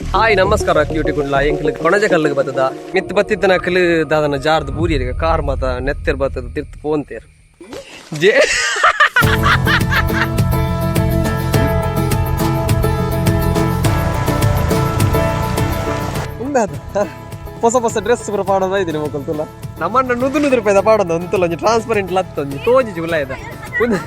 Hi ನಮಸ್ಕಾರ cutie ಕುಂಡ್ಲ ಎಂಕ್ಲು ಕೊಣಜ ಕಲ್ಲಿಗೆ ಬತ್ತದ ಮಿತ್ ಬತ್ತಿದ್ದ ನಕಲು ದಾದನ ಜಾರ್ದು ಬೂರಿಯರಿಗೆ ಕಾರ್ ಮಾತ ನೆತ್ತೆರ್ ಬತ್ತದ ತಿರ್ತು ಪೋಂತೇರ್ ಜೇ ಉಂದಾದ ಹೊಸ ಹೊಸ ಡ್ರೆಸ್ ಪೂರ ಪಾಡೋದ ಇದ್ದೀನಿ ಮೊಕಲ್ತುಲ್ಲ ನಮ್ಮನ್ನ ನುದು ನುದು ರೂಪಾಯಿದ ಪಾಡೋದು ಅಂತಲ್ಲ ಒಂಜಿ ಟ್ರಾನ್ಸ್ಪರೆಂಟ್ ಲತ್ತ ಒಂಜಿ ತೋಜಿ ಜುಲೈ ಇದ ಒಂದು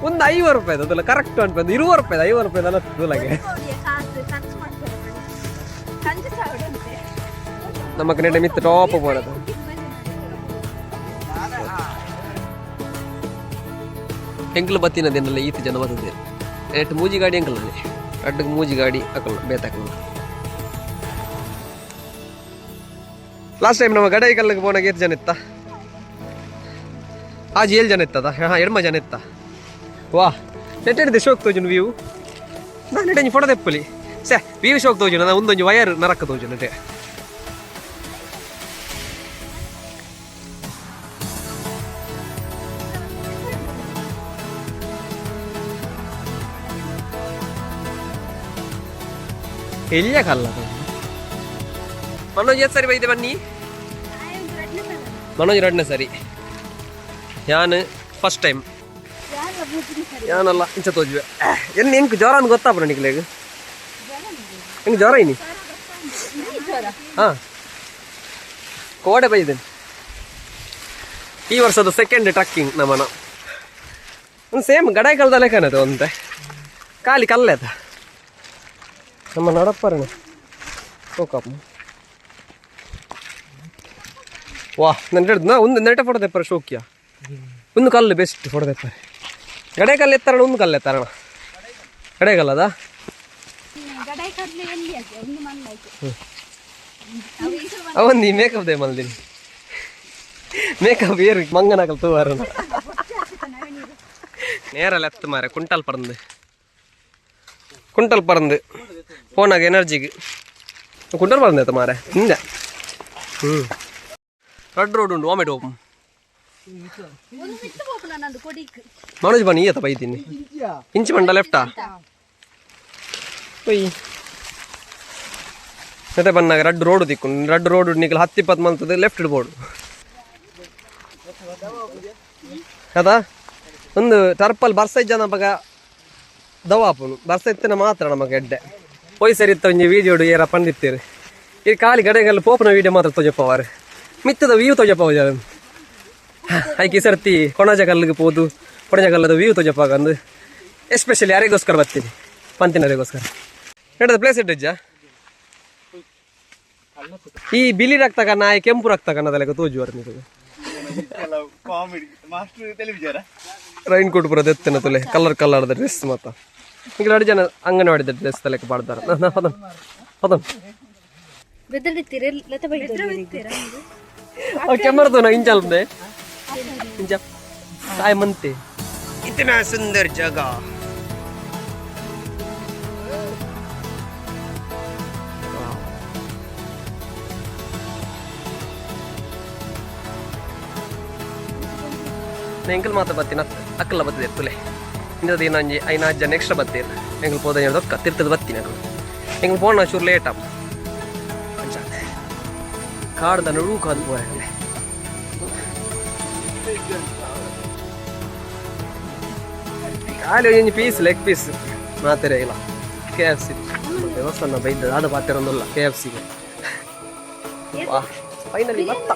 ಒಂದು ಐವತ್ತು ರೂಪಾಯಿದ ಅದಲ್ಲ ಕರೆಕ್ಟ್ ಅನ್ಪಂದು ಇರುವ ರೂಪಾಯಿದ ಐವತ್ತು ರೂಪಾಯಿದ ಲತ್ತುಲಾಗೆ. ಕಾಸು ಖರ್ಚು ಮಾಡ್ತಾರೆ ಕಂಜು ಸಾವಿರ. ನಮ್ಮ ಕನ್ನಡ ಮಿತ್ತ ಟಾಪ್ ಮಾಡೋದು. ಎಂಕ್ಲು ಬತ್ತಿನದೇನಲ್ಲ ಈತ ಜನ ಬರ್ತದೆ. ಎಟ್ ಮೂಜಿ ಗಾಡಿ ಎಂಕಲ್ ಅಡ್ಡಕ್ಕೆ ಮೂಜಿ ಗಾಡಿ ಅಕಲ್ ಬೇತಾಕಲ್ಲ. ಲಾಸ್ಟ್ ಟೈಮ್ ನಮ್ಮ ಗಡೈ ಕಲ್ಲಿಗೆ ಪೋನಾಗ ಏತ್ ಜನ ಇತ್ತ? ಆಜ್ ಏಳು ಜನ ಇತ್ತದ, ಹಾ ಎಡ್ಮ ಜನ ಇತ್ತ. ವಾ ನೆಟ್ಟೆಡ್ದೆ ಶೋಕ್ ತೋಜುನು ವ್ಯೂ. ನಾನು ನೆಟ್ಟಂಜಿ ಫೋಟೋ ತೆಪ್ಪಲಿ ಸೇ ವ್ಯೂ ಶೋಕ್ ತೋಜುನ. ನಾ ಒಂದೊಂಜಿ ವಯರ್ ನರಕ ತೋಜುನ ನೆಟ್ಟೆ. ಎಲ್ಲಿಯ ಕಲ್ಲ ಮನೋಜ್? ಎತ್ ಸರಿ ಬೈದೆ ಬನ್ನಿ ಮನೋಜ್? ಎರಡನೇ ಸರಿ. ಯಾನ್ ಫಸ್ಟ್ ಟೈಮ್. ಯಾನಲ್ಲ ಇಂಚ ತೋಜುವೆ. ಎಲ್ಲಿ ಎಂಕ್ ಜ್ವರ ಅಂತ ಗೊತ್ತಾಪುರ ನಿಕ್ಲೆಗ್? ಎಂಕ್ ಜ್ವರ ಇನಿ. ಹಾ ಕೋಡೆ ಬೈದೆ. ಈ ವರ್ಷದ ಸೆಕೆಂಡ್ ಟ್ರಕ್ಕಿಂಗ್ ನಮ್ಮನ. ಒಂದು ಸೇಮ್ ಗಡಾಯಿ ಕಲ್ದ ಲೆಕ್ಕನದು ಒಂತೆ ಖಾಲಿ ಕಲ್ಲೇತ ನಮ್ಮ ನಡಪ್ಪರನೆ ಹೋಕಪ್ಪ. ವಾ ನಾನು ಹಿಡ್ದು ನಾ ಒಂದು ನೆಟ ಫೋಟೋ ತೆಪ್ಪರ ಶೋಕಿಯ. ಒಂದು ಕಲ್ಲು ಬೆಸ್ಟ್ ಫೋಟೋ ತೆಪ್ಪರೆ. ಗಡೆ ಕಲ್ಲು ಎತ್ತಾರಣ, ಒಂದು ಕಲ್ಲು ಎತ್ತಾರಣ ಗಡೆ ಕಲ್ಲದ. ಗಡಾಯಿ ಕಡಲೆ ಎಲ್ಲಿ ಆಗಿ ಒಂದು ಮಲ್ಲ ಆಯ್ತು. ಅವನ್ ಈ ಮೇಕಪ್ they ಮಲ್ದಿನಿ. ಮೇಕಪ್ ಏರು ಮಂಗನಾಕಲ್ ತೂವಾರಣ ನೇರಲ್ಲ ಎತ್ತು ಮಾರೆ. ಕುಂಟಲ್ ಪರಂದು, ಕುಂಟಲ್ ಪರಂದು ಫೋನಾಗ ಎನರ್ಜಿಗೆ ಕುಂಟಲ್ ಪರಂದು ಎತ್ತ ಮಾರೆ ಹಿಂದೆ. ಹ್ಞೂ ರೆಡ್ ರೋಡ್ ಉಂಟು ವಾಮೆಟ್ ಓಪನ್. ಒಂದು ಬಿಟ್ಟು ಹೋಗು ನನ್ನದು ಕೊಡಿಕ್. ಮನೋಜ್ ಬನ್ನಿ ಈತ ಬೈತೀನಿ. ಇಂಚಿ ಮಂಡ ಲೆಫ್ಟಾ ಒಯ್ ನೆತೆ ಬನ್ನಾಗ ರಡ್ಡು ರೋಡ್ ದಿಕ್ಕು. ರಡ್ಡು ರೋಡ್ ನಿಕಲ್ ಹತ್ತು ಇಪ್ಪತ್ತು ಮಂತದ ಲೆಫ್ಟ್ ಬೋರ್ಡ್ ಅದ. ಒಂದು ಟರ್ಪಲ್ ಬರ್ಸ ಇಜ್ಜ ನಮಗ ದವಾಪುನು ಬರ್ಸ ಇತ್ತಿನ ಮಾತ್ರ ನಮಗ ಎಡ್ಡೆ. ಪೋಯ್ ಸರಿ ಇತ್ತ ಒಂಜಿ ವೀಡಿಯೋಡು ಏರ ಪಂದಿತ್ತೀರಿ. ಈ ಖಾಲಿ ಗಡೆಗಲ್ಲಿ ಪೋಪುನ ವೀಡಿಯೋ ಮಾತ್ರ ತೋಜಪ್ಪವಾರು, ಮಿತ್ತದ ವ್ಯೂ ತೋಜಪ್ಪ. ಐಕೆ ಈ ಸರ್ತಿ ಕೊಣಜ ಕಲ್ಲಿಗೆ ಪೋದು ಕೊಣಜ ಕಲ್ಲದ ವ್ಯೂ ತೋಜಪ್ಪಾಗಂದು ಎಸ್ಪೆಷಲಿ ಯಾರಿಗೋಸ್ಕರ ಬರ್ತೀನಿ ಪಂತಿನರಿಗೋಸ್ಕರ ಹಿಡಿದ ಪ್ಲೇಸ್ ಇಟ್ಟಿಜ್ಜ. ಈ ಬಿಳಿ ರಕ್ತ ಕನ್ನ ಕೆಂಪು ರಕ್ತ ಕನ್ನದಲೆಕ್ಕ ತೋಜುವರು ನೀವು. ಕಾಮಿಡಿ ಮಾಸ್ಟರ್ ತೆಲಿವಿಜಾರ. ರೈನ್ ಕೋಟ್ ಪೂರ ದೆತ್ತನ ತುಲೆ, ಕಲರ್ ಕಲರ್ದ ಡ್ರೆಸ್ ಮಾತ. ಈಗ ಎರಡು ಜನ ಅಂಗನವಾಡಿದ ಡ್ರೆಸ್ ತಲೆಕ್ಕೆ ಪಾಡ್ದಾರ. ಪದನ್ ಪದನ್. ಬೆದರಿತ್ತೀರ ಲತ ಬೈದ. ಕೆಮರದು ಇಂಚಲ್ದೆ ಇಂಚ ತಾಯ್ ಮಂತೆ. ಇತನಾ ಸುಂದರ್ ಜಗ. ಎಂಕಲ್ ಮಾತ ಬತ್ತಿನ ಅಕ್ಕಲ್ಲ ಬತ್ತಿದೆ ತುಲೆ. ಇಂದದ ಏನಂಜಿ ಐನಾಜ್ ಜನ ಎಕ್ಸ್ಟ್ರಾ ಬತ್ತೀರ್. ಎಂಕಲ್ ಪೋದ ದೊಕ್ಕ ತಿರ್ತದ ಬತ್ತೀನಿ. ಅಕಲ್ ಎಂಕಲ್ ಪೋಣ ಚೂರು ಲೇಟ್ ಆಪ್. ಕಾಡ್ದ ನಡು ಕಾದು ಪೋರೆ. ಖಾಲಿ ಒಂಜಿ ಪೀಸ್ ಲೆಗ್ ಪೀಸ್ ಮಾತೆರೆ ಇಲ್ಲ. ಕೆ ಎಫ್ ಸಿ ದೇವಸ್ಥಾನ ಬೈದ ಆದ ಪಾತೆರೊಂದುಲ್ಲ ಕೆ ಎಫ್ ಸಿಗೆ. ವಾ ಫೈನಲಿ ಬತ್ತ.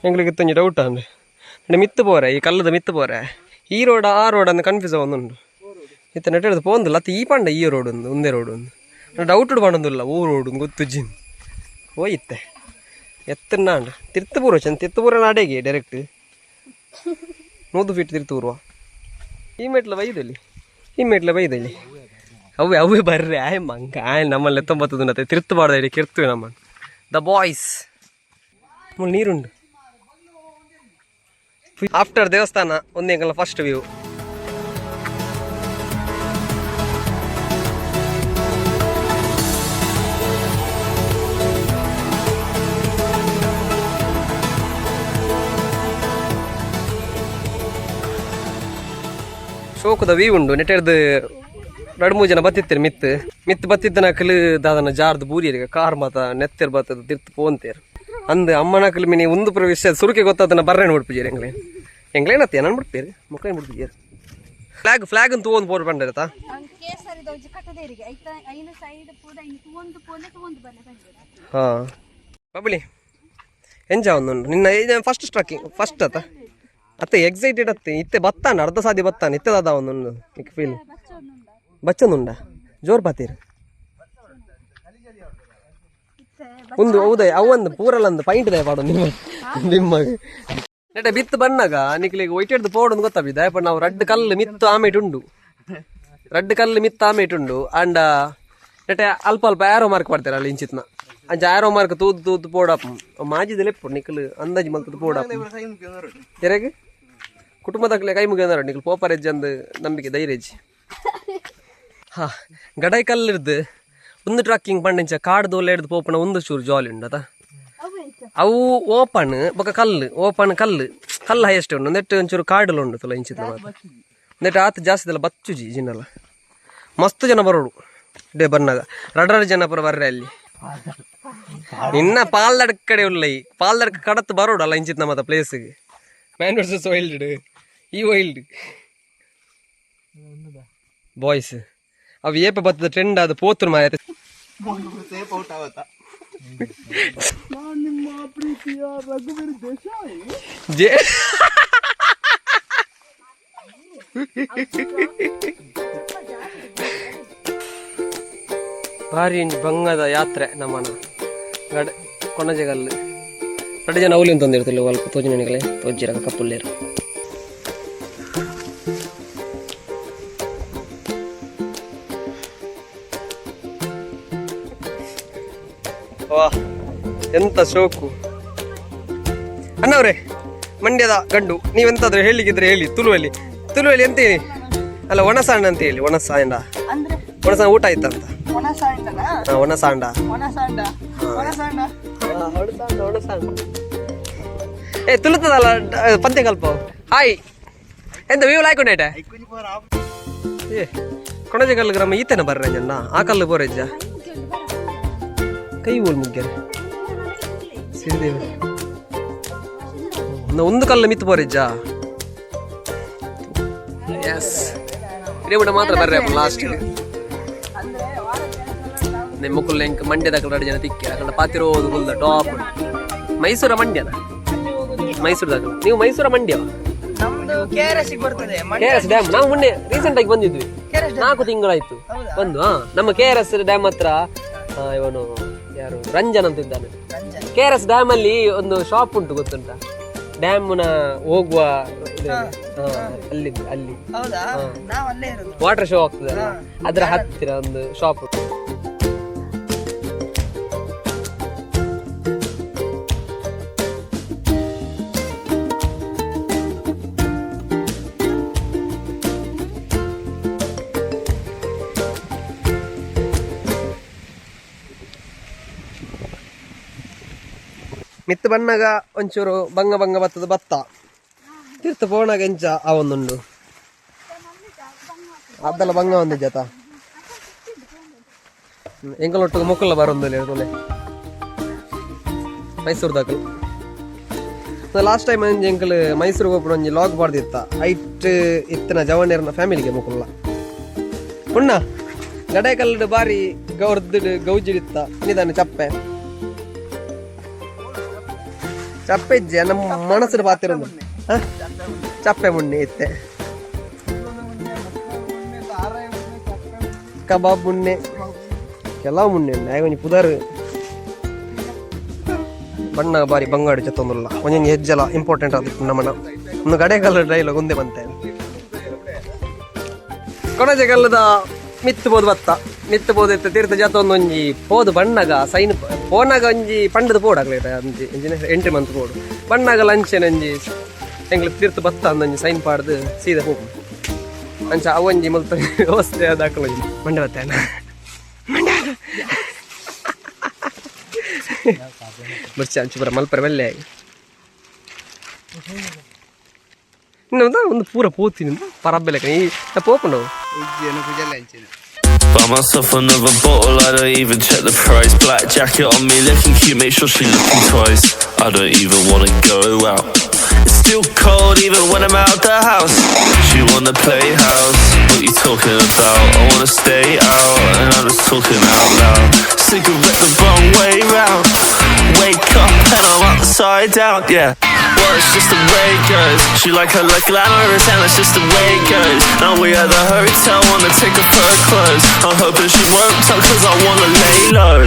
ಎಂಗ್ಲಿಗೆ ಇತ್ತೊಂಜಿ ಡೌಟ್ ಅಂದೆ. ಅಂಡ ಮಿತ್ತು ಪೋರೆ, ಈ ಕಲ್ಲದ ಮಿತ್ತು ಪೋರೆ. ಈ ರೋಡ್ ಆ ರೋಡ್ ಅಂದ್ ಕನ್ಫ್ಯೂಸ್ ಆವೊಂದುಂಡು. ಇತ್ತೆ ನೆಟ್ ಪೋಂದುಲ್ಲ ಅತ್ತ ಈ ಪಂಡ ಈ ರೋಡ್ ಉಂದು ಉಂದೇ ರೋಡ್ ಉಂದು ಡೌಟ್ ಪಂಡೊಂದುಲ್ಲ ಓ ರೋಡ್ ಗೊತ್ತುಜ್ಜಿ ಹೋಯಿತ್ತೆ ಎತ್ತನಾಂಡ್ ತಿರ್ತಪೂರ್ವ ಚಂದ ತಿರ್ತಪೂರ ನಾಡೆಗೆ ಡೈರೆಕ್ಟ್ 100 ಫೀಟ್ ತಿರ್ತಪೂರ್ವ. ಈ ಮೆಟ್ಲ ಬೈದಲ್ಲಿ, ಈ ಮೆಟ್ಲ ಬೈದಲ್ಲಿ ಅವೇ ಅವೇ ಬರ್ರೆ ಆಯ್ ಮಂಗ ಆಯ್ ನಮ್ಮಲ್ಲಿ ಎತ್ತೊಂಬತ್ತದು ತಿರ್ತು ಬಾರ್ದ ಇಡಿ ಕಿರ್ತುವೆ ನಮ್ಮ the boys. ಮೂಲು ನೀರುಂಡು. ಆಫ್ಟರ್ ದೇವಸ್ಥಾನ ಒಂದೇ ಫಸ್ಟ್ ವ್ಯೂ. ಶೋಕದ ವ್ಯೂ ಉಂಡು. ನೆಟ್ಟೆಡ್ದು ರಡ್ಡ್ ಮೂರು ಜನ ಬತ್ತಿತ್ತೇರು ಮಿತ್ತು ಮಿತ್ತು ಬತ್ತಿದ್ದನಕಲು ದಾದನ ಜಾರ್ದು ಬೂರಿಯರಿಗೆ ಕಾರ್ ಮಾತ ನೆತ್ತೆರ್ ಬತ್ತದ ತಿರ್ತು ಪೋಂತೇರು ಅಂದ್ ಅಮ್ಮನಕಲು ಮಿನಿ ಒಂದು ಪ್ರವೇಶ ಸುರುಕೆ ಗೊತ್ತಾದನ ಬರ್ರೆ ನೋಡ್ಪುಜೇರು ಎಂಗ್ಲೆ ಎಂಗ್ಲೇನತ್ತೆ ನನ್ ಬಿಡ್ಪೇರು ಮೊಕ್ಕೇನು ಬಿಡ್ಪುಜೇರು ಫ್ಲಾಗ್ ಫ್ಲಾಗ್ ಅಂತ ಒಂದು ಬೋರ್ ಪಂಡಿರತಾ. ಕೇಸರಿದ ಒಂಜಿ ಕಟ್ಟದೇರಿಗೆ ಐತ ಐನು ಸೈಡ್ ಪೂರ ಐನು ತೂವೊಂದು ಪೋಲೆ ತೂವೊಂದು ಬಲ್ಲೆ ಪಂಡೆರ್. ಹಾ ಬಬ್ಲಿ ಎಂಜ ಒಂದುಂಡು ನಿನ್ನ ಫಸ್ಟ್ ಸ್ಟ್ರಕ್ಕಿಂಗ್ ಫಸ್ಟ್ ಅತ್ತ ಅತ್ತೆ ಎಕ್ಸೈಟೆಡ್ ಅತ್ತೆ ಇತ್ತೆ ಬತ್ತಾನ ಅರ್ಧ ಸಾದಿ ಬತ್ತಾನ ಇತ್ತೆ ದಾದ ಒಂದುಂಡು ನಿಕ್ ಫೀಲ್ ಬಚ್ಚೊಂದುಂಡ ಜೋರ್ ಬಾತೀರ್ ಒಂದು ಹೌದ ಅವೊಂದು ಪೂರಲಂದು ಪೈಂಟ್ ದಾಯ ಪಾಡು ನಿಮ್ಮ ನಿಮ್ಮ ನೆಟ ಬಿತ್ತು ಬಣ್ಣಗ ನಿಕ್ಲಿಗೆ ಒಯ್ಟೆಡ್ದು ಪೋಡೊಂದು ಗೊತ್ತಾಬಿದ್ದ ಯಪ್ಪ ನಾವು ರಡ್ಡ್ ಕಲ್ಲು ಮಿತ್ತು ಆಮೇಟ್ ಉಂಡು, ರಡ್ಡ್ ಕಲ್ಲು ಮಿತ್ತು ಆಮೇಟ್ ಉಂಡು. ಅಂಡ ನೆಟ ಅಲ್ಪ ಅಲ್ಪ ಆರೋ ಮಾರ್ಕ್ ಪಾಡ್ತಾರೆ ಅಲ್ಲಿ ಇಂಚಿತ್ನ ಅಂಚ ಆರೋ ಮಾರ್ಕ್ ತೂದು ತೂದು ಪೋಡಪ್ ಮಾಜಿದ ಲೆಪ್ಪು ನಿಕ್ಲು ಅಂದಾಜಿ ಮಲ್ತದ ಪೋಡಪ್ ಎರೆಗ್ ಕುಟುಂಬದಕ್ಲೆ ಕೈ ಮುಗಿಯಂದಾರ ನಿಕ್ಲು ಪೋಪರೆಜ್ಜಿ ಅಂದ್ ನಂಬಿಕೆ ಧೈರ್ಯಜ್ಜಿ. ಹಾ ಗಡೈ ಕಲ್ಲಿರ್ದು ಒಂದು ಟ್ರಕ್ಕಿಂಗ್ ಪಂಡಂಚ ಕಾಡು ದೋಲೆ ಹಿಡ್ದು ಪೋಪನ ಒಂದು ಚೂರು ಜಾಲಿ ಉಂಡು ಅದ ಅವು ಓಪನ್ ಬೊಕ ಕಲ್ಲು ಓಪನ್ ಕಲ್ಲು ಕಲ್ಲು ಹೈಯೆಸ್ಟ್ ಉಂಡು. ನೆಟ್ ಒಂಚೂರು ಕಾಡುಲು ಉಂಡು ತುಲ ಇಂಚಿತ್ನ ಮಾತ ನೆಟ್ ಆತ ಜಾಸ್ತಿ ಅಲ್ಲ ಬಚ್ಚುಜಿ ಜಿನ್ನಲ್ಲ ಮಸ್ತ್ ಜನ ಬರೋಡು ಡೇ ಬರ್ನಾಗ ರಡ್ ರಡ್ ಜನ ಪುರ ಬರ್ರೆ ಅಲ್ಲಿ ನಿನ್ನ ಪಾಲ್ದಡ್ಕ ಕಡೆ ಉಲ್ಲ ಈ ಪಾಲ್ದಡ್ಕ ಕಡತ್ ಬರೋಡು ಅಲ್ಲ ಇಂಚಿತ್ನ ಮಾತ ಪ್ಲೇಸ್ಗೆ. ಮ್ಯಾನ್ ವರ್ಸಸ್ ವೈಲ್ಡ್ ಈ ವೈಲ್ಡ್ ಬಾಯ್ಸ್ ಅವು ಏಪ ಬತ್ತದ ಟ್ರೆಂಡ್ ಅದು ಪೋತುರು ಮಾಯ. ಸೇಫ್ ಔಟ್ ಆವತ್ತ ನಿಮ್ಮ ಪ್ರೀತಿಯ ರಘುವೀರ್ ದೇಸಾಯಿ. ಜೆ ಭಾರಿ ಒಂಜಿ ಬಂಗದ ಯಾತ್ರೆ ನಮ್ಮನ ಗಡ ಕೊಣಜೆಗಲ್ಲು ರಡ್ಡ್ ಜನ ಅವಲಿ ಅಂತಂದಿರ್ತಿಲ್ಲ ಅಲ್ಪ ತೋಜಿನನಿಗಲೆ ತೋಜಿರ ಕಪ್ಪುಲ್ಲೇರು. ವಾ ಎಂತ ಶೋಕು ಅಣ್ಣವ್ರೆ, ಮಂಡ್ಯದ ಗಂಡು ನೀವೆಂತಾದ್ರೂ ಹೇಳಿಕ್ಕಿದ್ರೆ ಹೇಳಿ. ತುಳುವಲ್ಲಿ ತುಳುವಲ್ಲಿ ಎಂತ ಹೇಳಿ ಅಲ್ಲ ಒಣಸಾಂಡ ಅಂತ ಹೇಳಿ. ಒಣಸಾಂಡ ಒಣಸಾಂಡ ಊಟ ಆಯ್ತಂತ. ಹಾ, ಒಣಸಾಂಡ ಒಣಸಾಂಡ ಒಣಸಾಂಡ. ಏ ತುಳುತದಲ್ಲ ಪಂತೆ ಕಲ್ಪ ಹಾಯ್ ಎಂತ ವ್ಯೂ ಲಾಯ್ಕೊಂಡೈಟೆ. ಏ ಕೊಣಜೆಗಲ್ಲು ಗ್ರಾಮ ಈತನ ಬರ್ರೆ ಜನ ಆ ಕಲ್ಲು ಬೋರೆಜ್ಜ ಕೈ ಓಲ್ ಮುಗ್ಗ್ಯಾರ ಸಿರಿದೇವಿ ಒಂದು ಕಲ್ಲು ಮಿತ್ತು ಬೋರೆಜ್ಜ. ಎಸ್ ಇಡೇ ಮಾತ್ರ ಬರ್ರೆ ಲಾಸ್ಟ್ ನಿಮ್ಮ ಕುಲ್ಲ ಎಂಕ್ ಮಂಡ್ಯದ ಎರಡು ಜನ ತಿಕ್ಕಿ ಅಕಂಡ ಪಾತಿರೋದು ಕುಲ್ದ ಟಾಪ್ ಮೈಸೂರ ಮಂಡ್ಯನ ಮೈಸೂರದಾಗ ನೀವು ಮೈಸೂರ ಮಂಡ್ಯ ನಮ್ದು ಕೆಆರ್ಎಸ್ ಬರ್ತದೆ. ಕೆ ಆರ್ ಎಸ್ ಡ್ಯಾಮ್ ನಾವು ಮೊನ್ನೆ ರೀಸೆಂಟ್ ಆಗಿ ಬಂದಿದ್ವಿ, 4 ತಿಂಗಳಾಯ್ತು ಬಂದು. ಹಾ ನಮ್ಮ ಕೆ ಆರ್ ಎಸ್ ಡ್ಯಾಮ್ ಹತ್ರ ಇವನು ಯಾರು ರಂಜನ್ ಅಂತ ಇದ್ದಾನೆ. ಕೆ ಆರ್ ಎಸ್ ಡ್ಯಾಮ್ ಅಲ್ಲಿ ಒಂದು ಶಾಪ್ ಉಂಟು ಗೊತ್ತುಂಟಾ? ಡ್ಯಾಮ್ನ ಹೋಗುವ ಇದು, ಅಲ್ಲಿ ಅಲ್ಲಿ ಹೌದಾ? ನಾವು ಅಲ್ಲೇ ಇರೋದು. ವಾಟರ್ ಶೋ ಆಗ್ತದೆ ಅಲ್ಲ, ಅದರ ಹತ್ತಿರ ಒಂದು ಶಾಪ್ ಉಂಟು. ಮಿತ್ತು ಬಣ್ಣಗ ಒಂಚೂರು ಬಂಗ ಬಂಗ ಬತ್ತದ ಬತ್ತ ತೀರ್ಥ ಪೋಣಗ ಎಂಚ ಆ ಒಂದುಂಡು ಅದೆಲ್ಲ ಬಂಗ ಒಂದು ಜತ ಎಂಕಲೊಟ್ಟಿಗೆ ಮೊಕ್ಕಲ್ಲ ಬರೊಂದು ತೊಲೆ ಮೈಸೂರು ದಾಕಲು. ಲಾಸ್ಟ್ ಟೈಮ್ ಒಂಜಿ ಎಂಕಲ್ ಮೈಸೂರಿಗೆ ಹೋಗ್ಬಿಡು ಒಂಜಿ ಲಾಗ್ ಬಾರ್ದಿತ್ತ ಐಟ್ ಇತ್ತಿನ ಜವಣ್ಯರನ ಫ್ಯಾಮಿಲಿಗೆ ಮೊಕ್ಕಲ್ಲ ಉಣ್ಣ ಗಡೆ ಕಲ್ಲಡು ಬಾರಿ ಗೌರ್ದು ಗೌಜಿಡಿತ್ತ ನಿಧಾನ ಚಪ್ಪೆ ಚಪ್ಪೆ ಇಜ್ಜೆ ನಮ್ಮ ಮನಸ್ಸು ಪಾತಿರೋದು. ಚಪ್ಪೆ ಮುಣ್ಣೆ ಇತ್ತೆ. ಕಬಾಬ್ ಮುಣ್ಣೆ, ಕೆಲವು ಮುಣ್ಣೆ ಉಂಡು. ಆಯ್ ಒಂಜಿ ಪುದರ್ ಬಣ್ಣ ಬಾರಿ ಬಂಗಾಡು ಜತ್ತೊಂದುಲ್ಲ. ಒಂಜೊಂಜಿ ಹೆಜ್ಜೆಲ ಇಂಪಾರ್ಟೆಂಟ್ ಆದಿಪ್ಪು ನಮನ. ಒಂದು ಗಡೆ ಕಲರ್ ಡೈಲಾಗ್ ಒಂದೇ ಬಂತೆ. ಕೊಣಜೆ ಕಲ್ಲದ ಮಿತ್ತು ಬೋದು ಬತ್ತ ಮಿತ್ತು ಬೋದು ಇತ್ತು ತೀರ್ಥ ಜಾತ. ಒಂಜಿ ಪೋದು ಬಣ್ಣಗ ಸೈನ್ ಪೋನಾಗ ಒಂಜಿ ಪಂಡದ ಪೋಡಾಗ್ಲೇಟ ಒಂಜಿ ಎಂಟ್ರಿ ಮಂತ್ ಪೋಡು ಬಣ್ಣಗ ಲಂಚೆನ ಒಂಜಿ ಎಂಗ್ಲ ತೀರ್ಥ ಬತ್ತ ಅಂದೊಂಜಿ ಸೈನ್ ಪಾಡ್ದು ಸೀದಾ ಹೋಗು. ಅಂಚ ಅವೊಂಜಿ ಮುಲ್ಪ ವ್ಯವಸ್ಥೆ ದಾಖಲು. ಮಂಡೆ ಬತ್ತ ಮಂಡೆ ಬರ್ಚಿ ಅಂಚು ಬರ ಮಲ್ಪರ ಮೆಲ್ಲೆ. ಇನ್ನೊಂದು ಒಂದು ಪೂರ ಪೋತಿನ ಪರಬ್ಬೆಲೆಕ ಈ ಪೋಪುಂಡು. Buy myself another bottle, I don't even check the price. Black jacket on me, looking cute, make sure she looking twice. I don't even wanna go out. It's still cold even when I'm out the house. She wanna play house, what you talking about? I wanna stay out, and I'm just talking out loud. Cigarette the wrong way round. Wake up and I'm upside down, yeah. Well, it's just the way it goes. She like her like glamorous, and it's just the way it goes. Now we at the hotel, wanna take off her clothes. I'm hoping she won't tell, 'cause I wanna lay low.